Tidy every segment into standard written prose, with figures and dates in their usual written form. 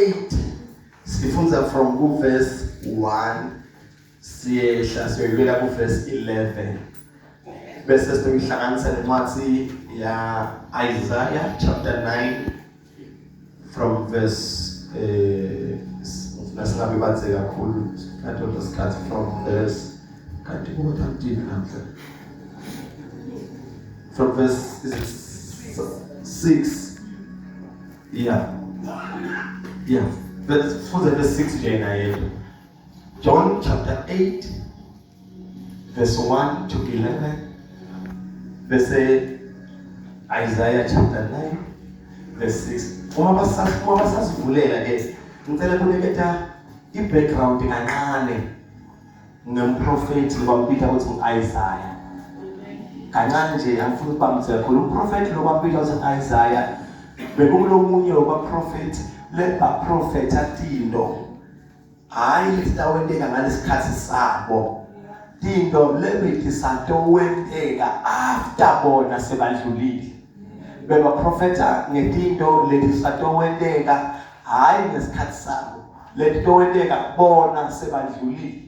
8 sifundza from ku verse 1 siyehla siyoyibeka ku verse 11 bese sitoyihlanganisa nencwadi ya Isaiah chapter 9 from verse eh nasingabe bathe kakhulu sikhathi isikhathi from verse kanti kukodwa mtini namhla from verse is it 6 yeah yeah verse futhi verse 6 nje naye John chapter 8 verse 1 to 11 bese Isaiah chapter 9 verse 6 uma basasuma basasivulela ke ngicela kuniketa i-background kancane ngemprofethi bambita ukuthi ngu-Isaiah kancane nje angifuni ukuba mdze kakhulu umprofethi lo bambita ukuthi ngu-Isaiah bekulomunye wabaprofethi lebaprofetha tinto Hayi litawenteka ngalesikhathi sabo. Tinto lebetisatowenteka after bona sebadlulile. Bebaprofetha ngetinto letisatowenteka hayi ngesikhathi sabo. Letitowenteka bona sebadlulile.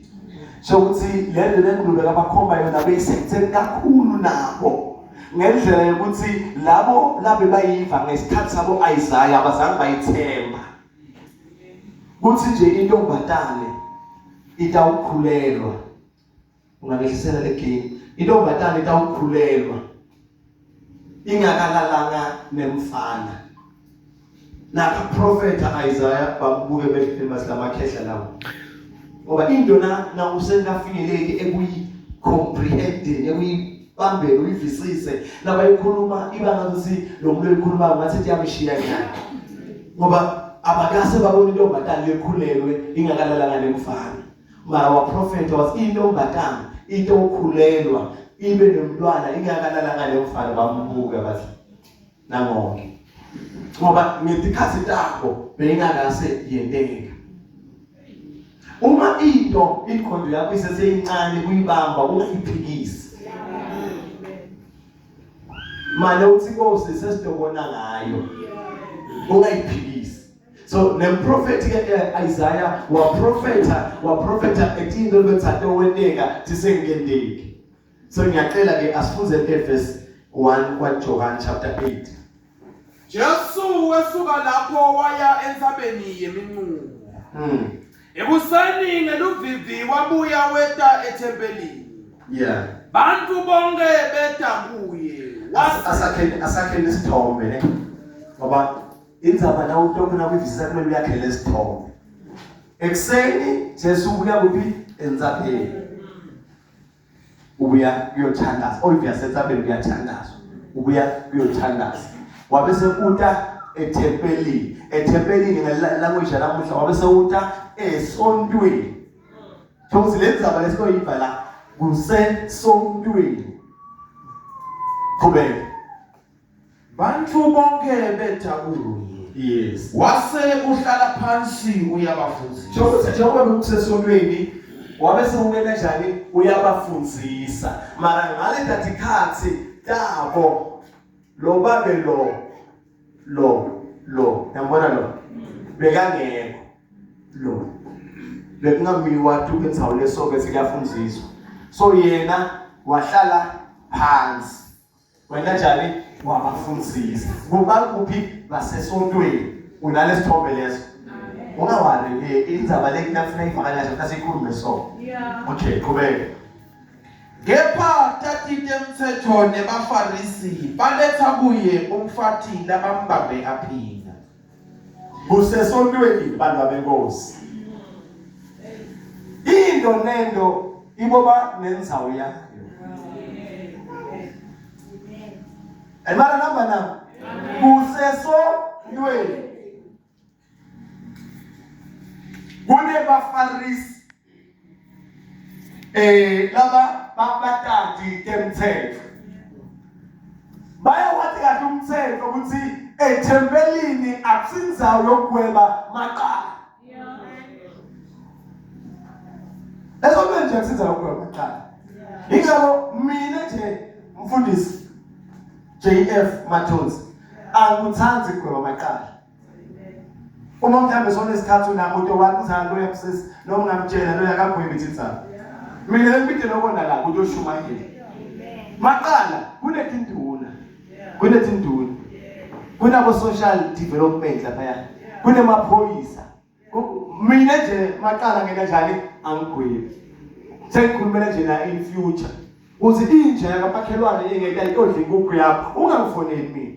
So ukuthi le nto lengulube kabakhomba yona beyisekutheni kakhulu nabo ngendlela yokuthi labo labe bayiva ngesikhathi sabo Isaiah abazange bayithemba. Kuthi nje intombatane itawukhulelwa. Ungangehlisela le game. Intombatane itawukhulelwa. Ingakalalanga nemfana. Naka profeta Isaiah bambuke emehlweni basilamakhehla lawo. Ngoba into na na usengakafinyeleki ekuyi comprehending ekuyibambeni uyivisise labayikhuluma iba ngathi lo muntu oyikhulumayo ngathi iyamshiya nyana. Ngoba abakase babona intombatana lekhulelwe ingakalalanga nemfana. Mara waprofetha wathi intombatana into okhulelwa ibe nomntwana ingakalalanga nemfana bambuka bathi nangoke. Ngoba ngetikhathi takho beyingakase yenteka. Uma into ingqondo yakho iseseyincane kuyibamba ungayiphikisi. Manje uthi inkosi sesidobona ngayo. Ungayiphikisi. So nemprofeti ke eh, Isaiah waprofetha waprofetha etinto lebethathe wenteka tisengenteki. So ngiyacela ke asifunze verse 1 kwaJohn chapter 8. Jesu wesuka lapho waya entsabeni yeminqumo. Ekuseni ngeluvivi wabuya weta ethempelini. Yeah. Bantu bonke beta kuye. Asakheni asakheni isithombe ne. Ngoba indzaba na utokuna kuyivisa kumele uyakhele isithombe. Ekuseni Jesu ubuya kuphi? Entsabeni. Ubuya kuyothandaza. Obvious entsabeni kuyathandazwa. Ubuya kuyothandaza. Wabe sekuta ethempelini. Ethempelini ngelanguage yanamuhla wabe sewuta esontweni. Thokozi le ndzaba lesitoyiva la kusesontweni. Qhubeka. Bantfu bonke beta kuye. Yes. Wase uhlala phansi uyabafundzisa. Njengoba njengoba bekusesontweni wabe sewungena njani uyabafundzisa. Mara ngale tatikhathi tabo lo babe lo lo lo yambona lo bekangekho lo bekungamiwa tuke indzawo lesoke sekuyafundziswa so yena wahlala phansi Wena njani wabafundzisa. Kuba kuphi basesontweni unalesithombe leso. Ungawari ke indzaba le kunafuna ivakale kahle funa siyikhulume so. Yeah. Okay, qhubeka. Kepha tati temtsetfo nebaFarisi baletha kuye umfati labambambe aphinga. Kusesontweni bantu benkosi. Into nento iboba nendzawo yayo. Emara namba namba. Kusesontweni. KunebaFarisi eh laba batati temthetho bayawathi kahle umthetho ukuthi ethempelini akusindzawo yokugweba macala Leso nje akusindzawo yokugweba macala Ingakho mina nje mfundisi JF Mathonsi angikuthandi ukugweba amacala. Uma mhlawumbe sonesikhathi unamuntu wakho uzana loya msisi noma ungamtshela loya akagwebi ithi Mina lengibide lokona la kutoshumayela. Maqala kunetinduna. Kunetinduna. Kunabo social development lapha. Kunemaphoyisa. Mina nje maqala ngena njani angigwebi. Sengikhulumela nje la in future. Uthi inja yakamakhelwane ingeke ayodla inkukhu yakho ungangifoneli mina.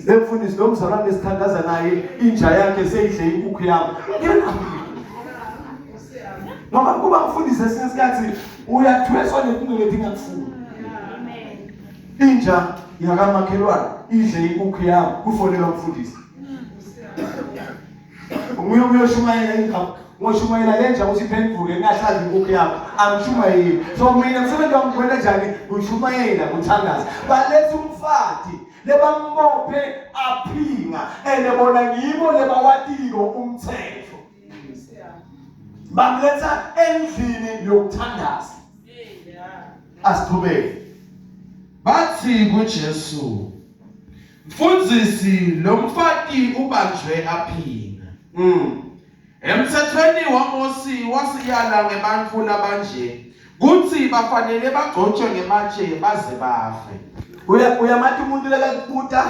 Lemfundisi lo mzalwane esithandaza naye inja yakhe seyidle inkukhu yami. Ngoba kuba mfundisi esinye isikhathi uyathweswa nezinto leti ngakufuni. Inja yakamakhelwane idle inkukhu yami kufonelwa umfundisi. Nguye uyoshumayela ingoma ngoshumayela le nja ukuthi iphenduke ingahlazi inkukhu yakho angishumayeli so mina msebenzi wami kwena njani ngishumayela nguthandaza baletha umfati lebambophe aphinga ene bona ngibo lebawatiko umthetho bamletha endlini yokuthandaza asiqhubeke bathi kuJesu Mfundisi lo mfati ubanjwe aphinga Emthethweni waMosi wasiyala ngebantfu labanje kutsi bafanele bagcotjwe ngematje baze bafe. Uya uyamati umuntu lekakubuta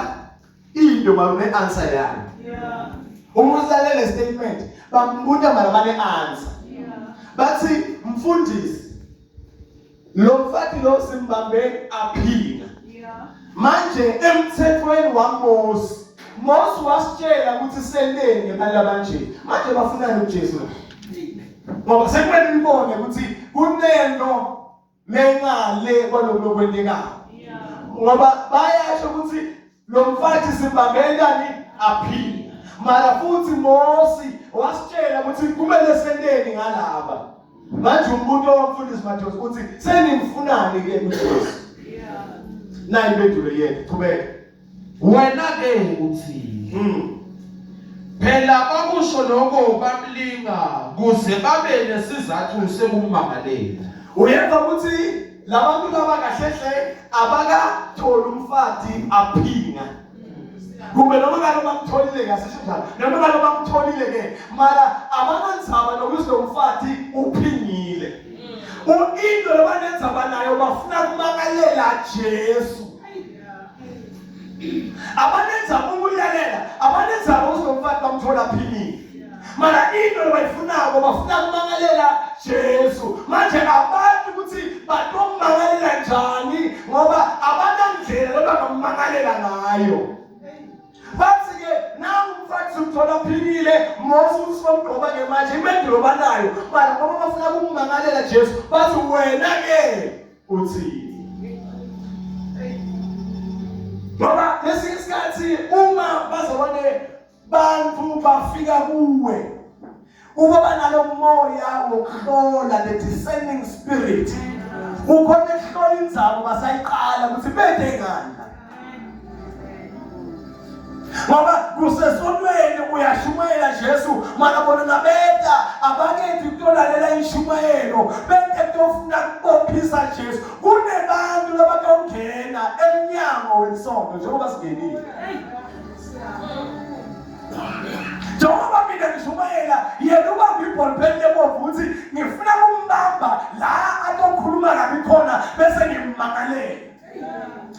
into mara une answer yayo. Yeah. Uma ulalele statement bambuta mara bane answer. Yeah. Bathi mfundisi Lo mfati lo simbambe aphinga. Manje emthethweni waMose, Mose wasitshela ukuthi senteni ngebantu abanje. Manje bafunani uJesu la? Ngoba sekumele nibone ukuthi kunento lengale kwalokhu lokwentekayo. Ngoba bayasho ukuthi Lo mfathi simbambe njani aphila. Mara futhi Mosi wasitshela ukuthi kumele senteni ngalaba. Manje umbuto womfundisi Mathosi uthi senimfunani ke kuJesu? Yeah. Nayi impendulo yethu, qhubeka. Wena ke uthi Phela bakusho lokho bamlinga kuze babe nesizathu sekummangalela. Uyeva ukuthi labantu laba kahlehle abakatholi umfati aphinga. Kumbe noma ngabe bamtholile ke asisho njalo. Noma ngabe bamtholile ke mara abanandzaba nokuthi lo mfati uphingile. Into labanendzaba nayo bafuna kumangalela Jesu. Abanenzaba ukulalela, abanenzaba ukuthi lo mfati bamthola philile. Mara into abayifunako bafuna kumangalela Jesu. Manje abantu ukuthi batomangalela njani ngoba abanandlela labangamangalela ngayo. Bathi ke nangu umfati umthola philile Mose uthi somgqoba ke manje impendulo banayo. Mara ngoba bafuna ukumangalela Jesu bathi wena ke uthini ngoba lesinye isikhathi uma bazalwane bantu bafika kuwe uma banalo moya wokuhlola the discerning spirit ukhona ekuhlola inzamo basayiqala ukuthi bede ngani ngoba kusesontweni uyashumayela Jesu mana bona nabeta abakethi kutolalela inshumayelo bete kutofuna kubophisa Jesu kunebantu labatongena emnyango wensonto njengoba singenile njengoba mina ngishumayela yena ubamba ibholpeni lebomvu ukuthi ngifuna kumbamba la atokhuluma kabi khona bese ngimmangalela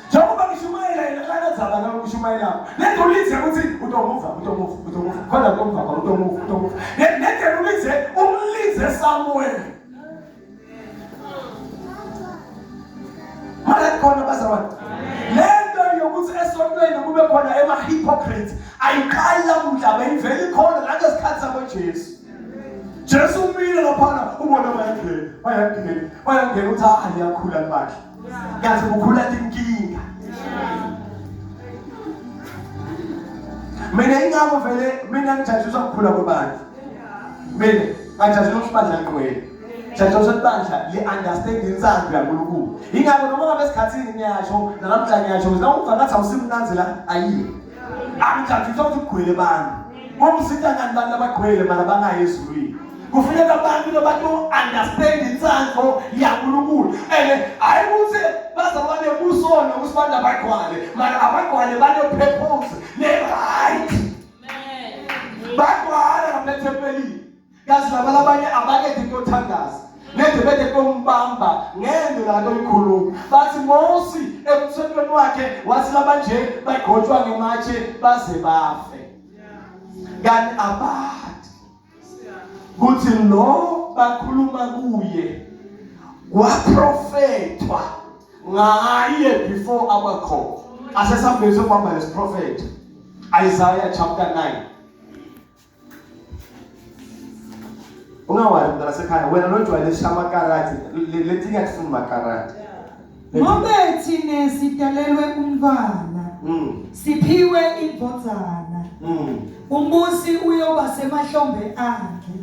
njengoba ngishumayela yena kanadzaba nawe ngishumayelako lento ulize ukuthi utomuva utomuva utomuva khona utomuva khona utomuva utomuva nendlela ulize umlize somewhere mara khona bazalwane lento yokuthi esontweni kube khona ema-hypocrites ayiqali lamuhla beyivele ikhona nangesikhathi sabojesu Jesu umile laphana ubona bayangena bayangena bayangena uthi ah liyakhula libandla Kaze kukhula tinkinga. Mina ingakho vele mina ngijajiswa ukukhula kwebandla. Mina ngajajiswa ukuthi ibandla liqwele. Jajiswa ukuthi ibandla li understand insando yaNkulunkulu. Ingakho noma ngabe esikhathini ngiyasho namhla ngiyasho ukuthi nawuva ngathi awusimnanzi la ayiyo. Angijajiswa ukuthi kugcwele abantu. Kumsita ngani abantu abagcwele mara bangayi ezulwini. Kufuneka abantu labantu understand insango yaNkulunkulu. And hayi ukuthi bazalwane kusona ukuthi abantu abagcwale, mara abagcwale bane purpose ne right. Bagcwala lapha ethempelini. Kazi laba labanye abakethe kuyothandaza. Nede bede kombamba ngento la oyikhuluma. Bathi Mosi emthethweni wakhe wathi labanje bagcotshwa ngematshe baze bafe. Kanti abathi kuthi lo bakhuluma kuye kwaprofethwa ngaye before abakhona. Asesambeni sokuhamba lesiprofetho. Isaiah chapter 9. Ungawari mntana sekhaya wena lojwayele shaya amakarati letinye atifuni makarati. Ngobe thina sidalelwe umntwana. Siphiwe indvodzana. Umbusi uyoba semahlombe akhe.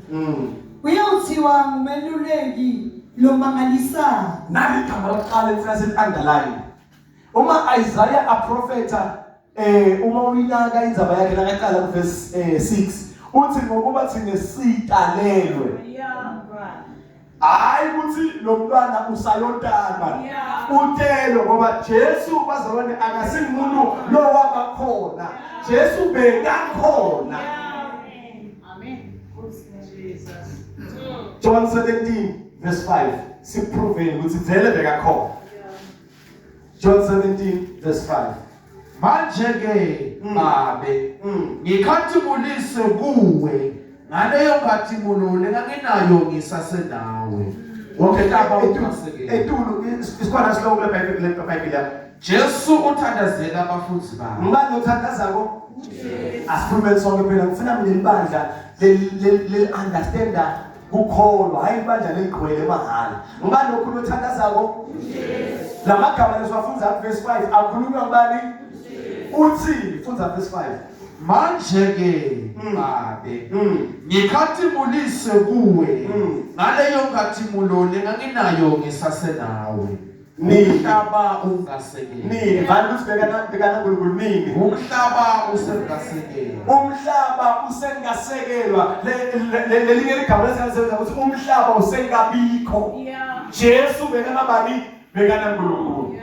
Uyawuthiwa ngumeluleki lomangalisayo. Nali igama lokuqala engifuna sili-underline. Uma Isaiah aprofetha uma uyinaka indzaba yakhe nakaqala kuverse 6 uthi ngokuba thina sitalelwe. Hayi ukuthi lo mntwana usayotana utelwe ngoba Jesu bazalwane akasimuntu lo wabakhona. Jesu bekakhona. Amen. Jesus. John 17 verse 5 sikuproveni ukuthi vele bekakhona. John 17 verse 5. Manje ke babe ngikhathimulise kuwe ngaleyo nkhatimulo lenganginayo ngisasenawe. Okay, Umhlaba ungasekeli. etulu isikhona sihloko kule Bible le Bible yakho. Jesu uthandazela abafundi bakhe. Ngubani othandazako? Asikhulume sonke phela ngifuna mina ibandla le understanda kukholwa hayi ibandla leligcwele mahhala. Ngubani okhuluma othandazako? Lamagama lesiwafundza ku verse 5 akhulunywa ngubani? Uthi fundza verse 5. Manje ke babe ngikhathimulise kuwe ngaleyo nkhatimulo lenganginayo ngisasenawe. Nini? Umhlaba ungasekeli. Nini? Vani ukuthi bekana bekana uNkulunkulu nini? Umhlaba usengasekeli. Umhlaba usengasekelwa. Lelinye ligama lesingasebenza ukuthi umhlaba usengabikho. Jesu bekana bani? Bekana uNkulunkulu.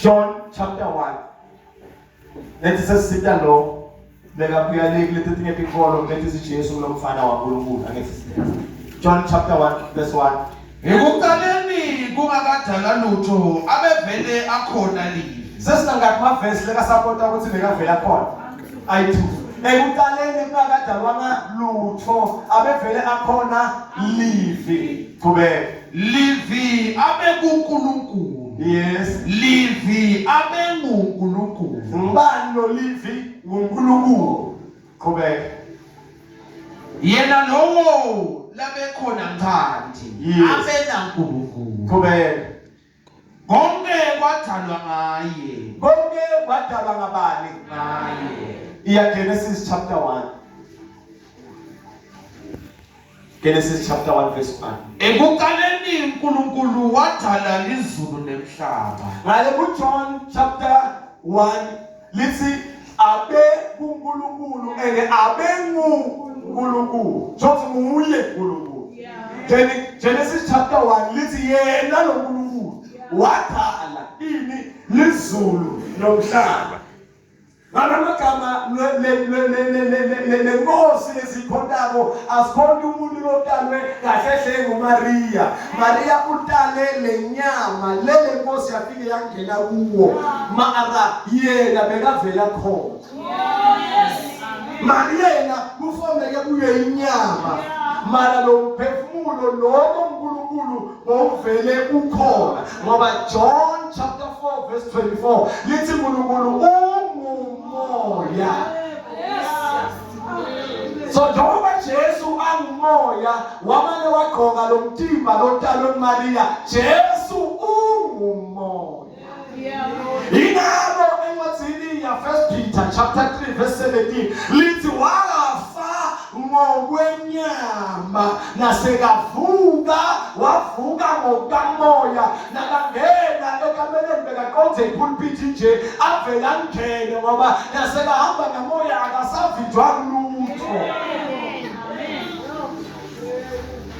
John chapter 1. Lethi sesita lo bekabuya le kuleti tinye tinkolo lethi siJesu kulomfana waNkulunkulu angithi. John chapter 1 verse 1. Ekuqaleni kungakadalwa lutho abevele akhona livi. Sesinangakhi mavesi lekasapota ukuthi bekavela khona? Ayi-2. Ekuqaleni kungakadalwanga lutho abevele akhona livi. Qhubeka. Livi abe kuNkulunkulu. Yes. Livi abe nguNkulunkulu. Ngubani lo livi? NguNkulunkulu. Qhubeka. Yena lowo labekhona nchanti Yes. abe naNkulunkulu. Qhubeka. Konke kwadalwa ngaye. Konke kwadalwa ngabani? Ngaye. Iya Genesis chapter 1. Genesis chapter 1 verse 1. Ekuqaleni uNkulunkulu wadala izulu nemhlaba. Ngale ku John chapter 1 lithi abe kuNkulunkulu ene abe nguNkulunkulu. Jothi nguye uNkulunkulu. Genesis chapter 1 lithi yena lo nkulunkulu wadala ini lizulu nomhlaba. Ngalamagama lenkosi lesikhonako asikhonti umuntu lotalwe kahle hle nguMaria. Maria utale lenyama lele nkosi yafike yangena kuwo. Mara yena bekavela khona. Maria yena kufomeke kuye inyama. Mara lo mphefumulo lo uNkulunkulu bowuvele ukhona ngoba John chapter 4 verse 24 lithi uNkulunkulu ungumoya. So njengoba Jesu angumoya wamane wagqoka lo mtimba lotalwe kuMaria, Jesu ungumoya. Ingakho encwadini ya 1 Peter chapter 3 verse 17 lithi wafa ngokwenyama nasekavuka wavuka ngokamoya nakangena ekameleni bekaqonde ipulpit nje avele angene ngoba nasekahamba ngamoya akasavinjwa lutho.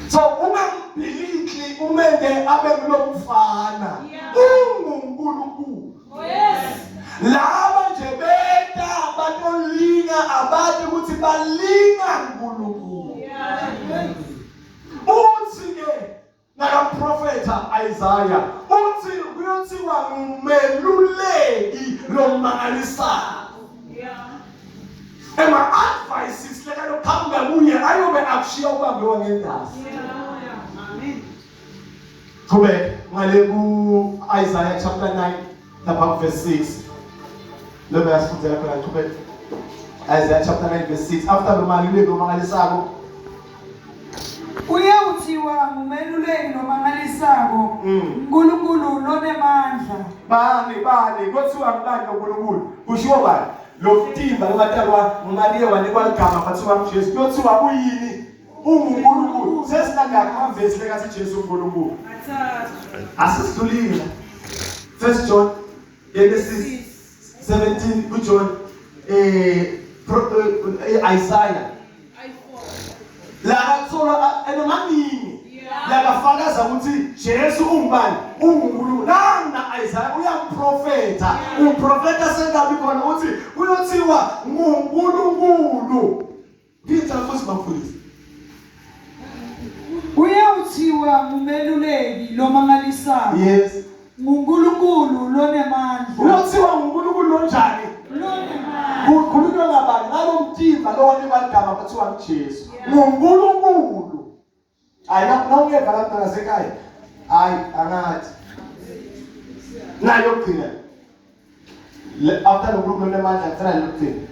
So ungambhilihli umende abe ngulomfana unguNkulunkulu. Laba nje beta batolinga abantu balinga uNkulunkulu. Uthi ke nakamprofetha Isaiah uthi kuyothiwa ngumeluleki lomangalisayo. Ema advices lekaloqhamuka kuye ayobe akushiya ubambe wangendazi. Qhubeka ngale ku Isaiah chapter 9 lapha ku verse 6. Lobe yasifundela khona qhubeka. Isaiah chapter 9 verse 6 after lo maluleki omangalisako Uyawuthiwa ngumeluleki nomangalisako, uNkulunkulu lonemandla. Bani bani kuthiwa ngubani loNkulunkulu? Kushiwo bani? Lo mtimba lowatalwa nguMariya wanikwa ligama kwathiwa nguJesu. Kuyothiwa uyini? unguNkulunkulu sesinangaki amavesi lekathi Jesu uNkulunkulu asisidlulile First John Genesis 17 kuJohn eh, eh Isaiah la kathola enomaningi lakafakaza ukuthi Jesu ungubani unguNkulunkulu nana Isaiah uyamprofetha uprofetha sengabi khona uthi kuyothiwa nguNkulunkulu Peter futhi bamfundisi. Uyawuthiwa ngumeluleki lomangalisayo. Yes. NguNkulunkulu lonemandla. Uyothiwa nguNkulunkulu lonjani? Lonemandla. Kukhulunywa ngabani? Ngalo mtimba lo wanikwa igama kuthiwa nguJesu. NguNkulunkulu. Hayi nawungeva lapha ngasekhaya. Hayi angathi. Nayo yokugcina. After lokukhuluma lemandla ngicela lokugcina.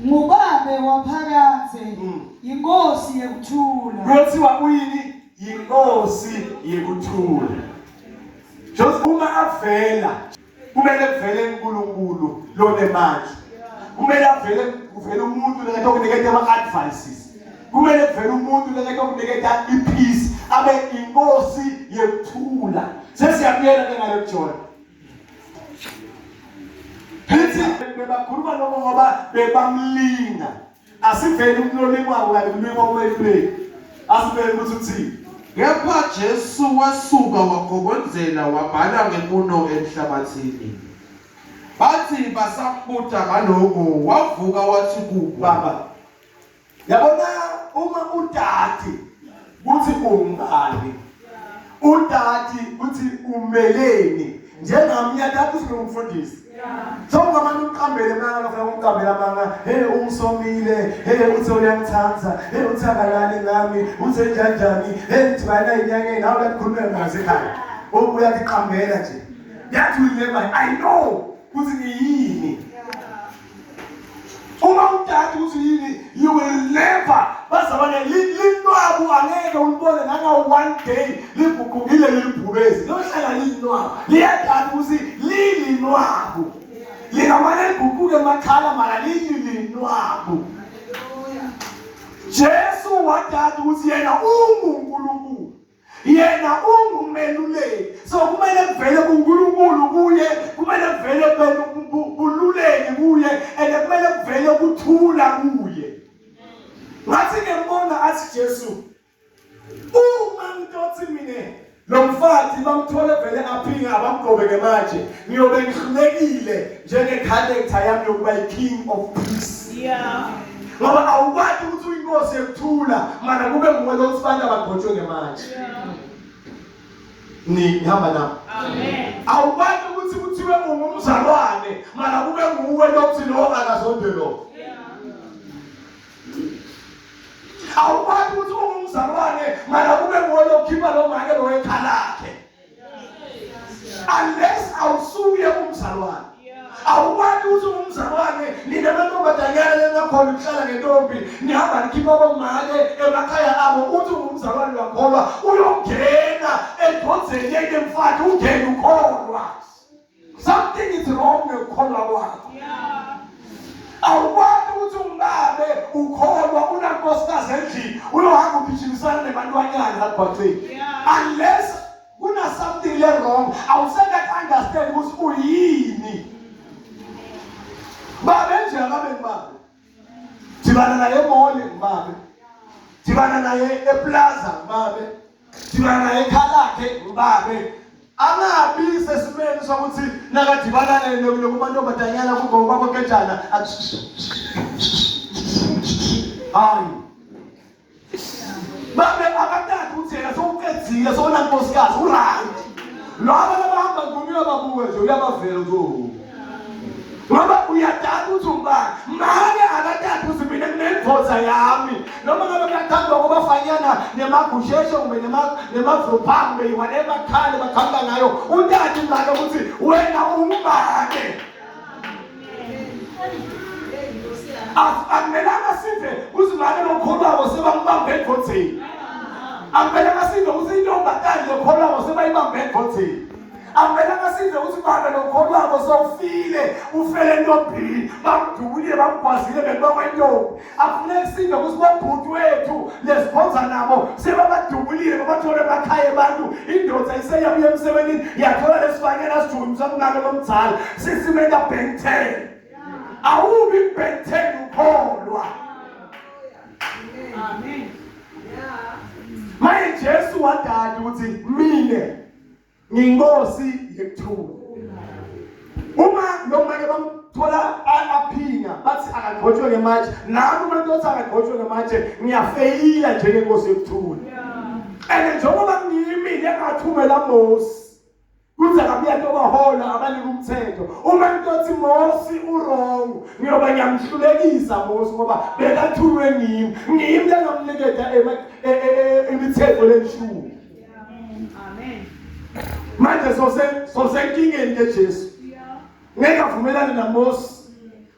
Ngubabe waphakadze. Inkosi yekuthula. Kuthiwa uyini? Yinkosi yekuthula. Just uma avela kumele kuvele uNkulunkulu lonemandla. Kumele avele kuvele umuntu lento okuniketa ama advices. Kumele kuvele umuntu lento okuniketa ipeace abe inkosi yekuthula. Sesiyabuyela ke ngale kuJohn. Lithi bebakhuluma lokho ngoba bebamlinga. Asiveli ukulolingwako kanti kulingwa umeluleki. Asiveli ukuthi uthini. Kepha Jesu wasuka wagobondzela wabhala ngemuno emhlabathini. Bathi basambuta ngaloko, wavuka wathi kubo, Baba, Yabona uma udadi kuthi ungubani udadi kuthi umeleni njengami ngiyadada ukuthi ngumfundisi so ungamane uqambele amanga nofuna umqambele amanga hey ungisomile hey uthe uyangithanda hey uthe akalali ngami uthe njanjani hey ngidibana inyangeni nawe uyakhulumela ngasekhaya uyaziqambela nje yathi will never i know ukuthi ngiyini uma udade ukuthi yini you will never bazalwane linwabu angeke ulibone nanga one day liguqukile lilibhubezi liyohlala linwabu liyadada ukuthi lilinwabu lingamane liguquke emakhala mara lililinwabu Jesu wadada ukuthi yena unguNkulunkulu yena ungumeluleki so kumele kuvele kuNkulunkulu kuye kumele kuvele bululeki kuye and kumele kuvele kuthula kuye ngathi ngembona athi Jesu uma ngitothi mina lo mfazi bamthole vele aphinga abamgqobe ke manje ngiyobe ngihlulekile njenge-character yami yokuba i-king of peace yeah ngoba awukwazi ukuthi uyinkosi yekuthula mana kube nguwe lo ukuthi abantu abagcotshwe ngemanje ni ngihamba nami amen awukwazi ukuthi kuthiwe ungumzalwane mana kube nguwe lo ukuthi lo akazonde lo awukwazi ukuthi ungumzalwane mana kube nguwe lo khipha lo make lo ekhalakhe unless awusuye umzalwane awukwazi ukuthi ungumzalwane nina mantombazanyana lengakhona ukuhlala ngentombi nihamba nikhipha abomake emakhaya abo uthi ungumzalwane uyakholwa uyongena edozeni yenye mfati ungene ukholwa something is wrong ngekukholwa kwakho awukwazi ukuthi ungabe ukholwa unankosikazi endlini uyohamba ugijimisana nebantwanyana lapha unless kuna something le wrong awusengeke understand ukuthi uyini babe nje akabe ngibabe dibana naye emall ngibabe dibana naye eplaza ngibabe dibana naye ekhalakhe ngibabe angabi sesimeni sokuthi nakadibana naye nokumantombazanyana kungoba kwaketshana Hayi. Babe akatati ukuthi yena sowuqedile sowunankosikazi uright. Laba labahamba nguni uyababuka nje uyabavela ukuthi ngoba uyatata ukuthi ungubani make akatati ukuthi mina nginendvodza yami noma ngabe kuyathandwa kubafanyana nemagusheshe kumbe nemavropha kumbe whatever khale baqhamuka ngayo utati make ukuthi wena ungubani. Akumelanga sive kuzimane lokholwako sebambambe endvodzeni. Akumelanga sive ukuthi intombazane lokholwako sebayibambe endvodzeni. Akumelanga sive ukuthi babe lokholwako sewufile ufele entombini bamdubulile bamgwazile bekubangwa intombi. Akufuneki sive ukuthi bobhuti wethu lesikhonza nabo sebabadubulile babathole emakhaya abantu indoda iseyabuya emsebenzini yathola lesifanyana sijumi somngane lomdzala sisimenta Ben 10. Awubi Ben 10 ukholwa. Amen. Maye Jesu wadada ukuthi mina ngiyinkosi yekuthula. Uma noma ke bamthola aphinga bathi akagcotshwe ngematshe, nami uma ntothi akagcotshwe ngematshe ngiyafeyila njengenkosi yokuthula. And njengoba ngimi lengathumela Mose kuze kabuya tobahola abanika umthetho uma ntothi Mose urong ngiyoba ngiyamhlulekisa Mose ngoba bekathunywe ngimi ngimi lengamniketa imithetho lelishumi. Amen. Manje sose sosenkingeni ke Jesu. Ngeke avumelane naMose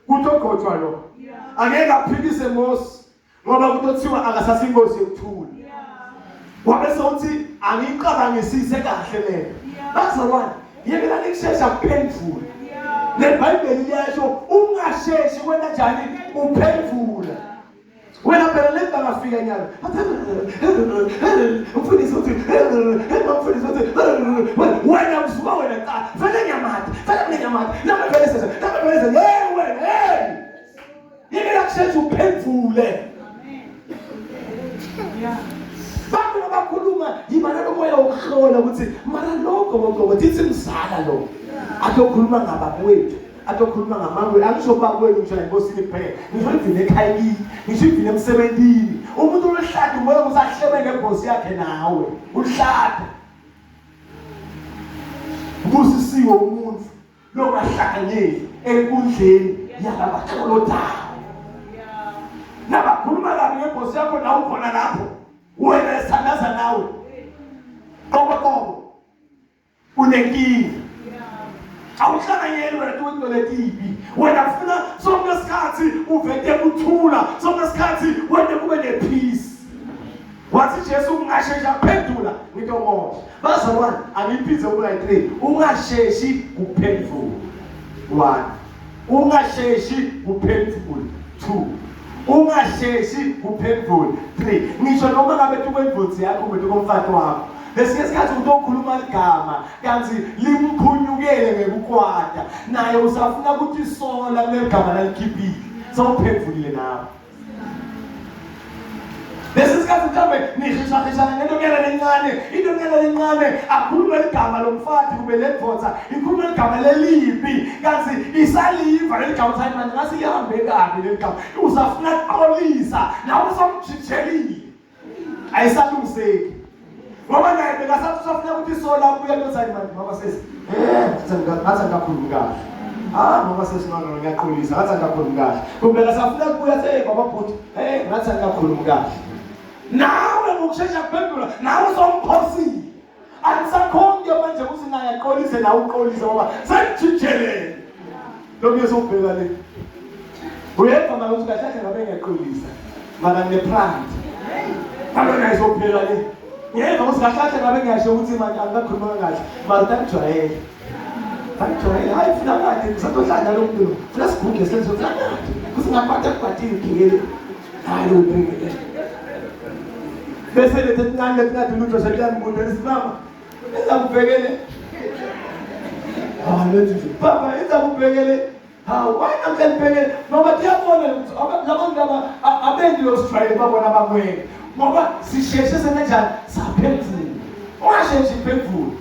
kutogotshwa lo. Angeke aphikise Mose ngoba kutothiwa akasasingozi yokuthula. Wabe sewuthi angicabangisise kahle lento. Bazalwane, yekelani kushesha kuphendvula. NeBhayibheli liyasho ungasheshi kwenta njani uphendvula. Wena phela le bangafika nyalo. Umfundisi uthi umfundisi uthi wena usuka wena cha vele ngiyamati vele mina ngiyamati nami vele sese nami vele sese hey wena hey yini la kusheshe uphendvule. Bantu abakhuluma yiba nalomoya wokuhlola ukuthi mara lokho ngogogo thithi mzala lo atokhuluma ngabakwethu atokhuluma ngamangwe angisho bakwenu ngisho enkosini kuphela ngisho ivini ekhayini ngisho ivini emsebenzini umuntu oluhlada ubona ukuthi ahlebe ngebhosi yakhe nawe uhlada ubusisiwe umuntu longahlanganyeli enkundleni yalabaklolodayo nabakhuluma kabi ngebhosi yakho nawe ukhona lapho wena esithandaza nawe qobo qobo unenkinga awuhlanganyeli wena tuwento letibi wena kufuna sonke isikhathi uvete kuthula sonke isikhathi wente kube nepeace. Wathi Jesu ungashesha kuphendula ngitomosha. Bazalwane angiphindze kuba 3 ungasheshi kuphendula 1 ungasheshi kuphendula 2 ungasheshi kuphendula 3 ngisho noma ngabe tukwendvodzi yakho kumbe tukomfati wakho lesinye isikhathi utokhuluma ligama kanti limphunyukele ngekukwata naye usafuna kutisola kulegama lalikhiphile sewuphendvulile nawe. Lesi sikhathi mhlawumbe nihishahishana ngento lencane into lencane akhulume ligama lomfati kube lendvodza ikhulume ligama lelibi kanti isaliva leligama uthi hayi manje ngase lihambe kabi leligama usafuna kuxolisa nawe usomjijelile ayisalungiseki ngoba naye bekasathi usafuna ukuthi isola kubuya kuyothi hayi manje mama sesi ngathi angikakhulumi kahle ah mama sesi no no ngiyaqolisa ngathi angikakhulumi kahle kumbe kasafuna kubuya hey baba bhuti hey ngathi angikakhulumi kahle nawe ngokushesha kuphendula nawe usomphosile anisakhonke manje ukuthi naye aqolise nawe uqolise ngoba sekujijelele lokhu yesubheka le uyeva manje ukuthi kahle kahle ngabe ngiyaqolisa mara ngine-pride ngabe nayizophela le ngiyeva ukuthi kahle kahle ngabe ngiyasho ukuthi manje angikakhuluma kahle mara tangijwayele tangijwayele hayi funa kade ngisatohlala lo muntu funa siguge senzo funa kade kuthi ngakwata kukwatile ugingele hayi ubhekele bese lethe tincane letingathi lutho seliyangibuta lithi mama ezakubhekele hayi lethi nje baba ezakubhekele hawu why namhla nibhekele ngoba kuyabona ukuthi labantu laba abendi losijwayele babona bakwena ngoba sisheshe senenjani saphendula ungasheshi kuphendula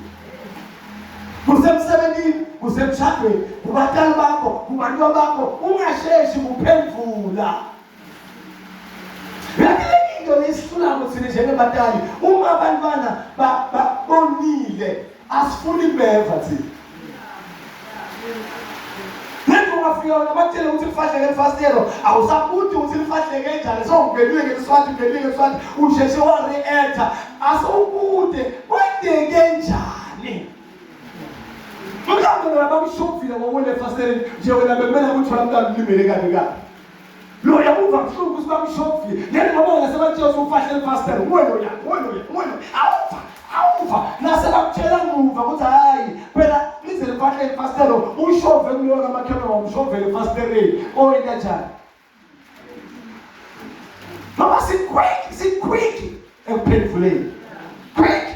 kusemsebenzini kusemshadweni kubatali bakho kubantu bakho ungasheshi kuphendula. Uyakile into lesihlulako thina njengebatali uma abantwana bonile asifuni beva thina. Lento ungafika wena bakutshele ukuthi lifahleke elifasitelo awusabuti ukuthi lifahleke njani sowungenile ngeliswati ungenile ngeliswati usheshe wa-reacta asewubude kwenteke njani mhlawumbe wena bakushovile ngokuwela efasiteleni nje wena bekumele ukuthi wena mntwana ulimele kabi kabi loya uva buhlungu ukuthi bamshovile ngeke ngoba wena sebatshela ukuthi ufahlele efasitelo nguwe loya nguwe loya nguwe loya awuva awuva nasebakutshela muva ukuthi hhayi phela lize lifahlele ifasitelo ushove kuloyo kamakhelwane wamshovela efasiteleni oyenta njani ngoba si-quick si-quick ekuphenduleni quick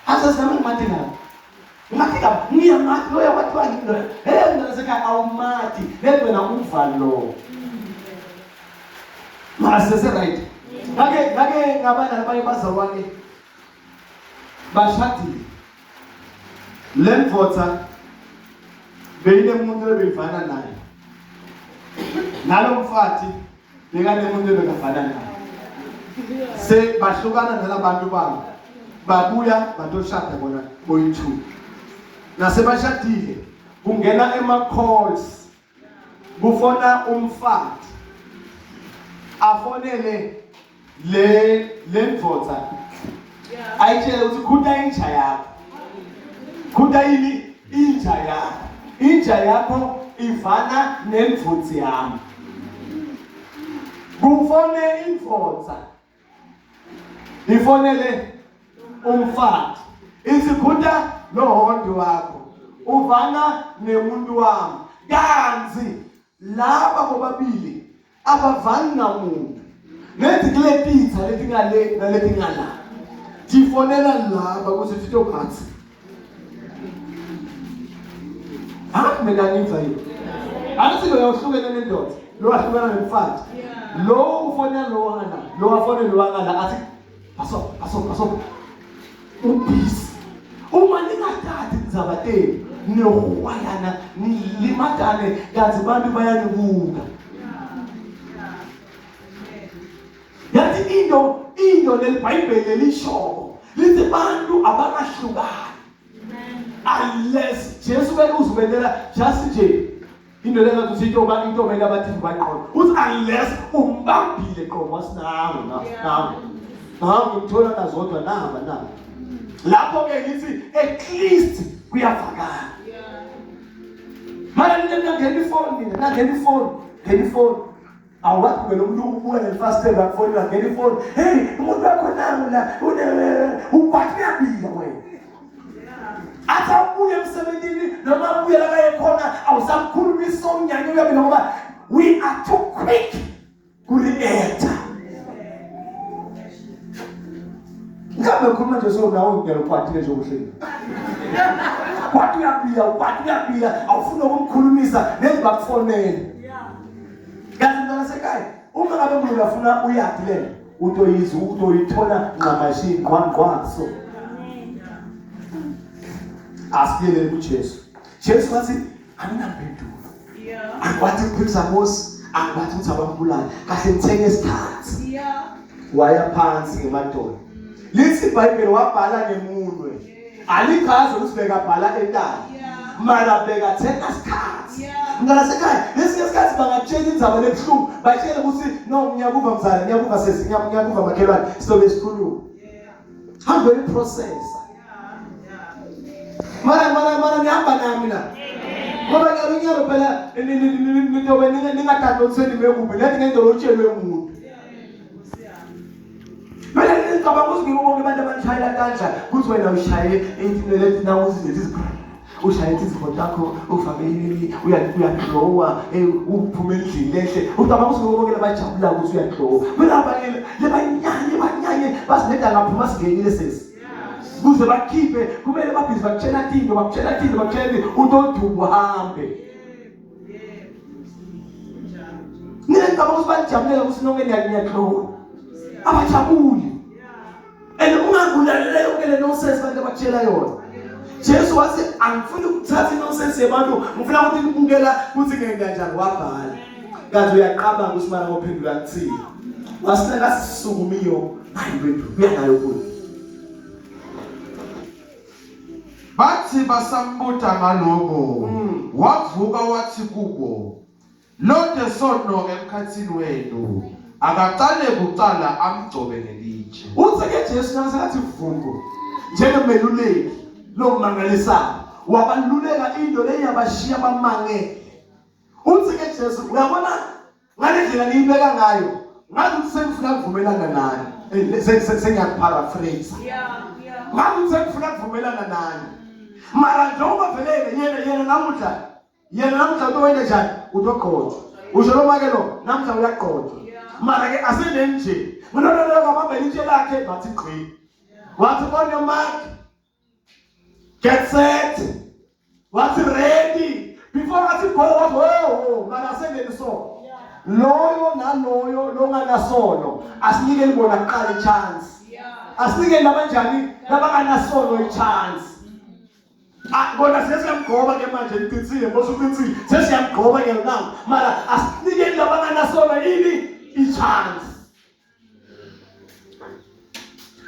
Asazama ngimati kabi. Ngimati kabi. Ngiyamati loya kwathiwa ngimi loya. Hey mntwana sekhaya awumati. Lento wena uva lo. Mara sese right. Ngake ngake ngaba nabanye bazalwane bashadile. Le ndvodza beyinemuntu ebeyivana naye. Nalo mfati bekanemuntu ebekavana naye. Se bahlukana nalabantu babo. Babuya batoshada bona boyi-two. Nasebashadile kungena ema-calls kufona umfati afonele le lendvodza ayitshele ukuthi khuta inja yakho khuta yini inja yakho inja yakho ivana nemvutsi yami kufone indvodza ifonele umfati isikhuta lohondi wakho uvana nemuntu wami kanzi laba bobabili abavani namuntu nethi kule pizza leti ngale naleti ngala tifonela laba ukuthi titophatha hayi mina ngiva yini angithi lo uhlukene nendoda lo wahlukana nemfati lo ufonela lo wangala lo wafonela lo wangala athi aso aso aso ubhizi uma ningathathi tindzaba tenu nihwayana nilimatane kanti bantu bayanibuka yathi into into lelibhayibheli lelishoko lithi bantu abangahlukani unless Jesu bekuzibendela just nje into le ngathi into ba into bela abathi baqola uthi unless umbambile qobo wasinango nango nango ngithola nazodwa naba naba lapho ke ngithi at least kuyavakala manje nina ngena ifoni nina nangena ifoni ngena ifoni Awukwazi kuvela umuntu ubuka ngelifasitela akufonela ngena ifoni. Hey, umuntu wakho nangu la une ukwathi uyabika wena. Athi abuye emsebenzini noma abuye la kaye khona awusamkhulumisa umnyanya uyabika ngoba we are too quick ku react. Ngabe khuluma nje so nawe ngiyalokwatile nje uhleli. Kwathi uyabika, kwathi uyabika, awufuni ukumkhulumisa nezi bakufonele. Kanti mntwana sekhaya uma ngabe uNkulunkulu afuna uyaphi lena utoyizwa utoyithola nqamashi ngqwa ngqwa so asibuyelele kuJesu Jesu wathi anginampendulo angikwathi ukuphikisa Mose angikwathi ukuthi abambulale kahle ngithenge isikhathi waya phansi ngemadolo lithi iBhayibheli wabhala ngemunwe alichazi ukuthi bekabhala entaba mara bekathenga sikhathi mntwana sekhaya lesinye isikhathi bangatshela indzaba lebuhlungu batshele ukuthi no ngiyakuva mzala ngiyakuva sesi ngiyakuva makhelwane sizobe sikhuluma hambe uyiprocessa mara mara mara nihamba nami la ngoba ngiyalo phela nitobe ningathathi ukuthi senime kuphi lethi ngento lotshelwe umuntu Mina ngicabanga ukuthi ngibo bonke abantu abanishayela kanja kuthi wena ushaye into leti nawo uzithi ushaye izifo takho ufake inini uyaglowa uphume endlini lehle ucabanga ukuthi ngibo bonke labajabula ukuthi uyaglowa mina abanye lebanyanye banyanye basineda ngaphuma singenile sesi kuze bakhiphe kumele babhizi bakutshela tinto bakutshela tinto bakutshela tinto utodubu uhambe Mina ngicabanga ukuthi banijabulela ukuthi nonke niyaglowa. Abajabuli. And ungangulalela yonke le nonsense abantu abakutshela yona. Jesu wathi angifuni ukuthatha inonsense yabantu, ngifuna ukuthi nibukela ukuthi ngenza kanjani wabhala. Kanti uyaqabanga ukuthi mara ngophendula kuthini. Wasinaka sisukumiyo hayi wethu uya nayo kuyo. Bathi basambuta ngaloko, wavuka wathi kubo, Lonke sono emkhathini wenu akaqale kuqala amgcobe ngelitshe. Uthi ke Jesu nakathi vumbu njengomeluleki lomangalisayo wabaluleka into leyabashiya bamangele. Uthi ke Jesu uyabona ngale ndlela niyibeka ngayo ngathi ukuthi sengifuna ukuvumelana nani sengiyakupharaphrase ngathi ukuthi sengifuna ukuvumelana nani mara njengoba vele yena namuhla yena namuhla utowenze njani utogqotshwa usho lo make lo namhla uyagqotshwa mara ke asendeni nje ngilololo kwabambela itshe lakhe bathi gqi wathi on your mark get set wathi ready before athi go wathi oh mara asendeni so loyo naloyo longanasono asinikeli bona kuqala ichance asinikeli labanjani labanganasono ichance Ah, kona sesiyamgqoba ke manje ngiqinisile mose uqinisile sesiyamgqoba ke now mara asinikeni labanganasono ini i-chance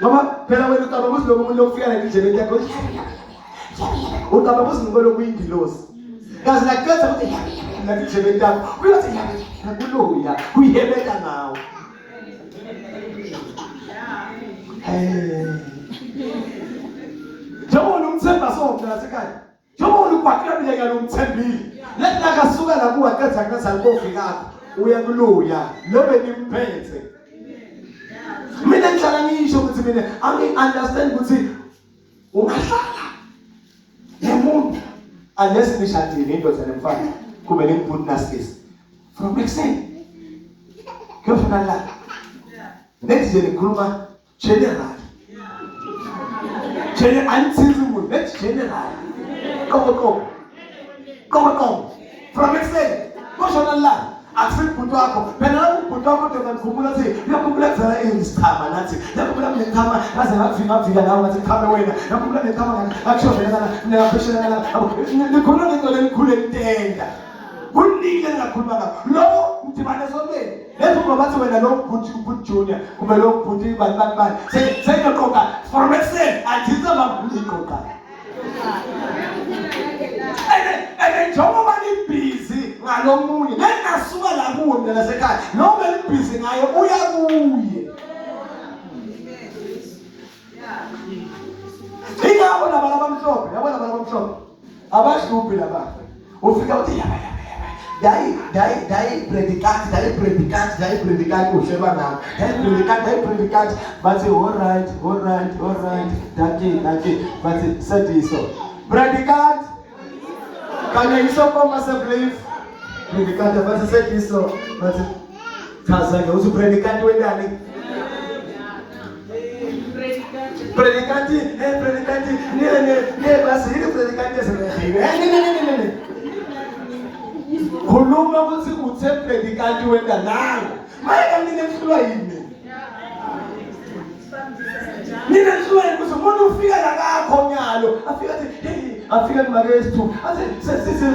ngoba phela wena ucabanga ukuthi lo muntu lokufika la endleleni yakho ucabanga ukuthi ngibona kuyingilosi kazi laqeda ukuthi la endleleni yakho kuyothi kuloya kuyihebeka ngawo Hey. Njengoba umthemba so mntana sekhaya. Njengoba ugwaqile mina ngiyalumthembile. Lethi nakasuka la kuwa qedza qedza likofi kakho uya kuluya lo benimphethe. Mina ngihlala ngisho ukuthi mina angi understand ukuthi ungahlala nemuntu unless nishadile indoda nemfana kube nembhuti nasilisa from ekuseni kuyofuna la next nje ngikhuluma general general anithinzi umuntu next general qobo qobo qobo qobo from ekuseni koshona la akusibhuti wakho phela lapho ubhuti wakho ndoda ngikhumbula ukuthi uyakhumbula kuzala isichama nathi yakhumbula ngichama ngaze ngavika ngavika nawe ngathi chame wena yakhumbula ngichama ngakushovela kana ngapheshela kana nikhuluma ngento lelikhulu entenda kuningi engingakhuluma ngakho lo mdibane esontweni lezo ngoba bathi wena lo bhuti ubhuti junior kumbe lo bhuti bani bani bani sengiyoqoqa from ekuseni angithi bamngiqoqa ene njengoba nibhizi ngalomunye nengasuka la kuwe mina nasekhaya noma nibhizi ngaye uya kuye ingakho laba labamhlophe yabo laba labamhlophe abahluphi laba ufika uthi yaba yaba yaba dayi dayi dayi predicate dayi predicate dayi predicate uhleba nami dayi predicate dayi predicate bathi all right all right all right dankie dankie bathi sediso predicate kanye isokoma asseblief predicate bathi sediso bathi chaza ke uthi predicate wendani Predikanti, eh predikanti, nee nee nee basi yini predikanti esemehiwe. Eh nee nee nee nee. Khuluma ukuthi uthe predikanti wena nangu. Maye kanti nihlulwa yini? Nina nihlulwa yini ukuthi umuntu ufika la kakho nyalo, afika athi hey, afika kumake esithubi. Athi sesisi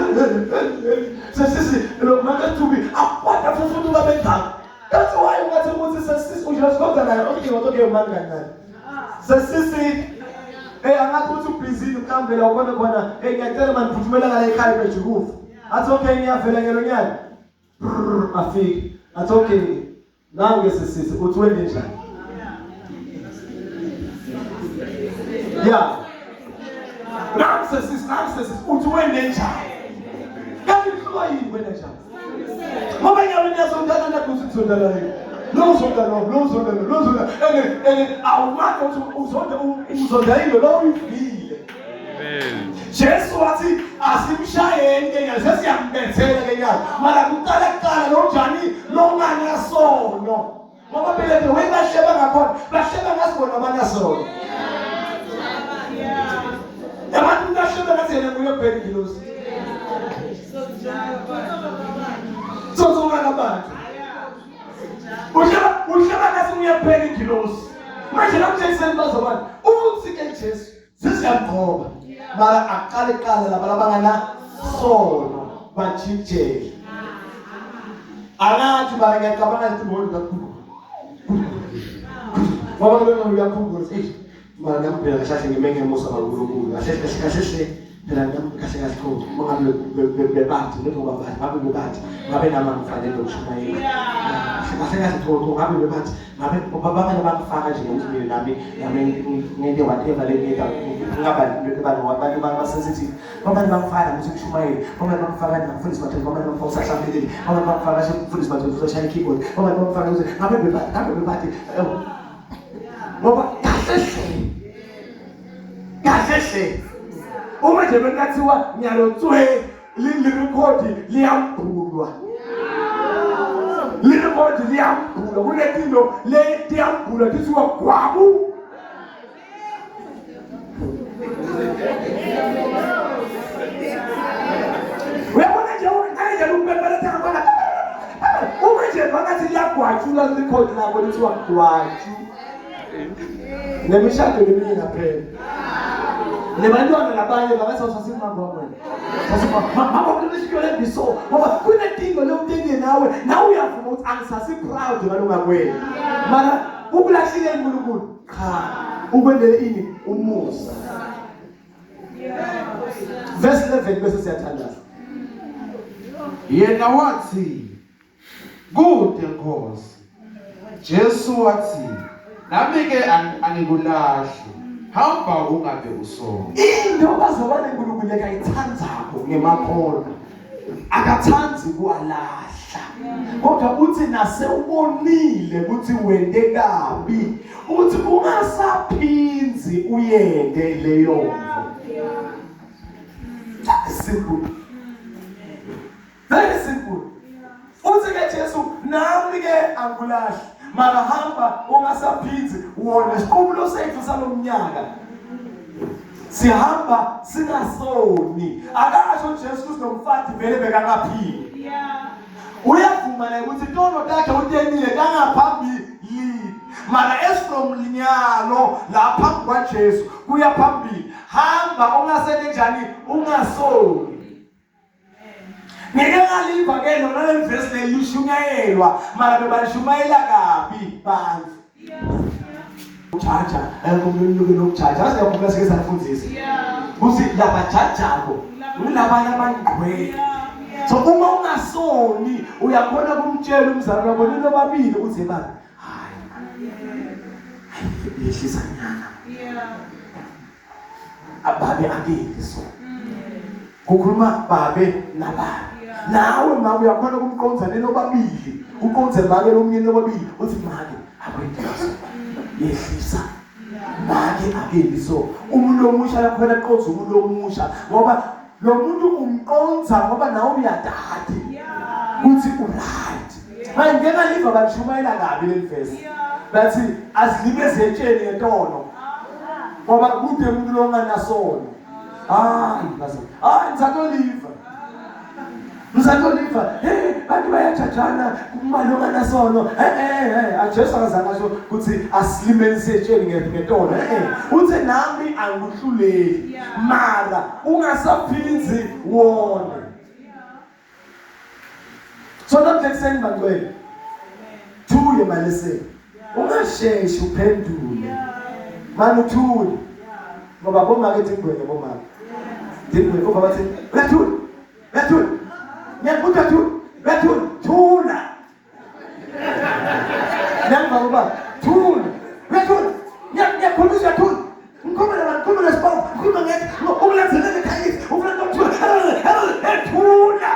sesisi lo make esithubi akwata futhi uba bendaba. That's why ungathi ukuthi sesisi usho naye okay okay mani kancane. Sesisi eh angathi ukuthi ubhizi mhlawumbe la ubona khona eh ngiyacela mani phuthumela ngale ekhaya bejikufa. Athi okay ngiyavela ngelonyana. Afike. Athi okay nangu sesisi uthi wende njani? Yeah. Nangu sesisi nangu sesisi uthi wende njani? Kanti kuhluka yini wena njani? Ngoba nyawo niyazondana nakuthi kuzondana yini? Lo uzonda lo, lo uzonda lo, lo uzonda. Ene ene awumake ukuthi uzonda uzonda yini lo uyivile. Amen. Jesu wathi asimshayeni ke nyawo sesiyambethela ke nyawo. Mara kuqala kuqala lo njani lo nganasono. Ngoba phela the way bahleba ngakhona, bahleba ngasibona abanasono. Abantu bahleba ngathi yena nguye kuphela ingilosi. Tsotsoka abantu. Uhleba uhleba ngathi nguye kuphela ingilosi. Manje namhlanje bazobani? Uthi ke Jesu sesiyamgqoba. Mara aqale qala laba labangana sono bajijele. Angathi mara ngiyacabanga ukuthi ngibona kakhulu. Ngoba lona uyakhumbula ukuthi eish mara nami phela kahle kahle ngime ngemusa kaNkulunkulu. Kahle kahle kahle hle phela nami kahle kahle qho uma ngabe bebathi njengoba bathi ngabe bebathi ngabe nami angifanele ukushumayela. Kahle kahle qho qho ngabe bebathi ngabe babanye bangifaka nje ngokuthi mina nami nami ngente whatever le ngiyenda ngaba abantu abantu ba-sensitive. Babanye bangifaka ukuthi ngishumayele, babanye bangifaka ngifundise madoda, babanye bangifaka usahlambelele, babanye bangifaka mfundisi madoda usashaya i-keyboard, babanye bangifaka ukuthi ngabe bebathi ngabe bebathi ngoba kahle hle kahle hle uma nje bekungathiwa ngiyalotswe lirekhodi liyambulwa lirekhodi liyambulwa kunetinto le tiyambulwa tithiwa gwabu Uyabona nje nje ukubembeletha ngabona uma nje bangathi liyagwatshula likhodi lakho lithiwa gwatshu nemishado leminingi ngaphela nebantwana labanye bangathi awusasimama wena sasimama kuneshiyo lembiso ngoba kunentingo lewutenge nawe nawe uyavuma ukuthi angisasi proud ngalongakwena mara ukulahlile uNkulunkulu Cha, ukwendele ini umusa. Verse 11 bese siyathandaza. Yena wathi, Kude Nkosi. Jesu wathi, Nami ke angikulahli. Hamba ungabe usona. Into bazalwane uNkulunkulu ekayithandzako ngemakholwa. Akathandi kuwalahla. Kodwa uthi nasewubonile ukuthi wente kabi, uthi ungasaphinzi uyende leyo nto. That is simple. Very simple. Uthi ke Jesu nami ke angikulahli. Mara hamba ungasaphinzi wona isiqubulo sethu salomnyaka. Sihamba singasoni. Akasho Jesu ukuthi nomfati vele bekangaphili. Uyavuma naye ukuthi tono takhe utenile kangaphambili. Mara as from linyalo la phambi kwaJesu kuya phambili. Hamba ungasele njani ungasoni. Ngike ngaliva ke lona leli verse leli lishunyayelwa mara bebalishumayela kabi bantu. Ujaja, ayikho nokujaja. Azi ngiyakhumbula sike safundisa. Kuthi labajajako ngilaba labangqwele. So uma ungasoni uyakhona kumtshela umzali wakho nobabili ukuthi baba hayi. Yehlisa nyana. Ababe akeli so. Kukhuluma babe nababe. Nawe mama uyakhona kumqonza nenobabili. Uqonze make lomnyeni nobabili uthi make akwenzi. Yehlisa. Make akeli so. Umuntu omusha yakhona aqonze umuntu omusha ngoba lo muntu umqonza ngoba nawe uyadadi. Uthi uright. Manje ngeke ngaliva balishumayela kabi leli verse. Bathi azilime zetsheni ngetono. Ngoba kude umuntu longanasono. Hayi bazali. Hayi ngisatoliva. Ngisatoliva. Hey bantu bayajajana kumali onganasono. Eh eh eh aJesu akazange asho ukuthi asilimeni setsheni ngetono. Eh eh. Uthe nami angikuhluleli. Mara ungasaphinzi wona. So namhla ekuseni bangcwele. Thule maleseni. Ungasheshi uphendule. Manje uthule. Ngoba bomake dingwenya bomake. Dingwenya ngoba bathi uyathula. Uyathula. Ngiyakuthi uyathula. Uyathula. Thula. Ngemva kokuba thula. Uyathula. Ngiyakhuluma uyathula. Ngikhuluma nabantu, ngikhuluma nesibongo, ngikhuluma ngethi, ukulandelela ekhaya ufuna ukuthula. Thula.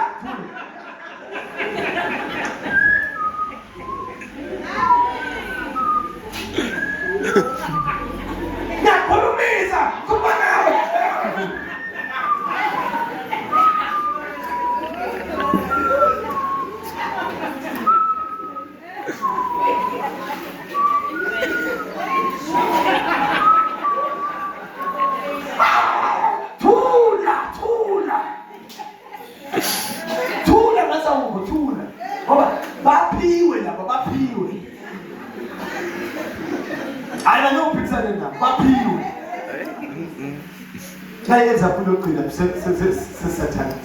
Ngiyakhulumisa, khuluma nawe. Thula, thula. Thula ngathi thula. Ngoba baphiwe laba baphiwe. Hayi la nokuphikisana nabo baphiwe. Nayi example yokugcina sesathana.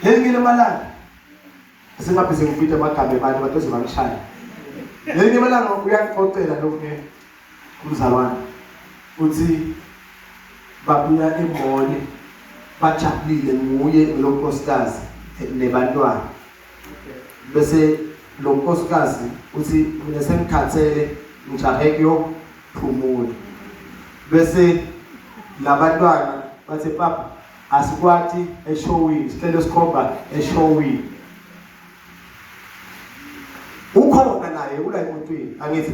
Ngelinye lamalanga Singabhizi ngifithe amagama abantu batoze bangishaya. Ngelinye ilanga uyangixoxela lokunye umzalwane uthi babuya emall bajabulile nguye lo nkosikazi nebantwana. Bese lo nkosikazi uthi mina sengikhathele ngijahe kuyophumula. Bese labantwana bathi papa asikwati eshowini sicela sikhomba eshowini. Ukhona naye ula emotweni angithi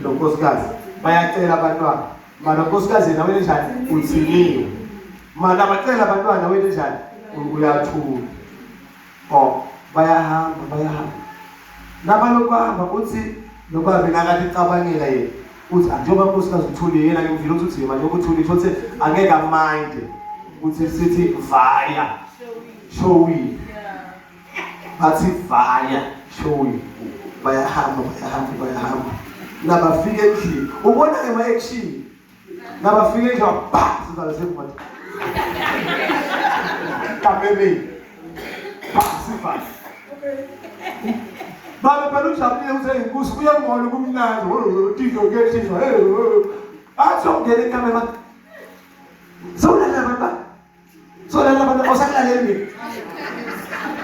lo nkosikazi bayacela abantwana mara nkosikazi yena wena njani uthiniwe mana bacela abantwana wena njani uyathula oh bayahamba bayahamba nabalokhu bahamba uthi nobaba nakathi cabangela yena uthi njengoba nkosikazi uthule yena ngimvile ukuthi uthi manje uthule uthi angeke aminde uthi sithi vaya showini bathi vaya showini bayahamba bayahamba bayahamba nabafika endlini ubona ngema-action nabafika endlini ba sizalo semoto kamereni ba sivale babe phela ujabulile ukuthi inkosi kuyangcono kumnandi tito kuyethinjwa athi ongena ekamera sewulalela abantu sewulalela abantu awusakulaleli mina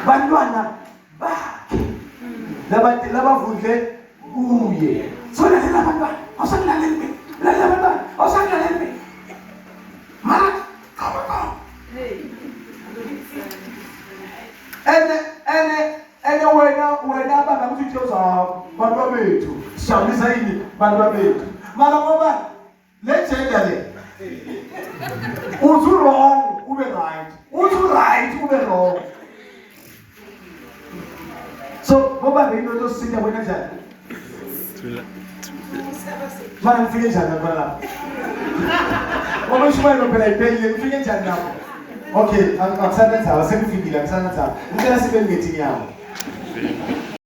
bantwana bakhe labantu labavundle kuye sewulalela abantwana awusakulaleli mina lalela abantwana awusakulaleli mina mara ene ene ene wena wena baba kuthi uthi bantu bethu sijabulisa yini bantu bethu mara ngoba Le gender le. Uthi wrong ube right. Uthi right ube wrong. So ngoba ngiyinto tosinda wena njani? Mara ngifike njani lapha lapho? Ngoba ishumayelo phela iphelile ngifike njani lapho? Okay, akusanenzaba sekufikile akusanenzaba. Ngicela sibe ngethi nyawo.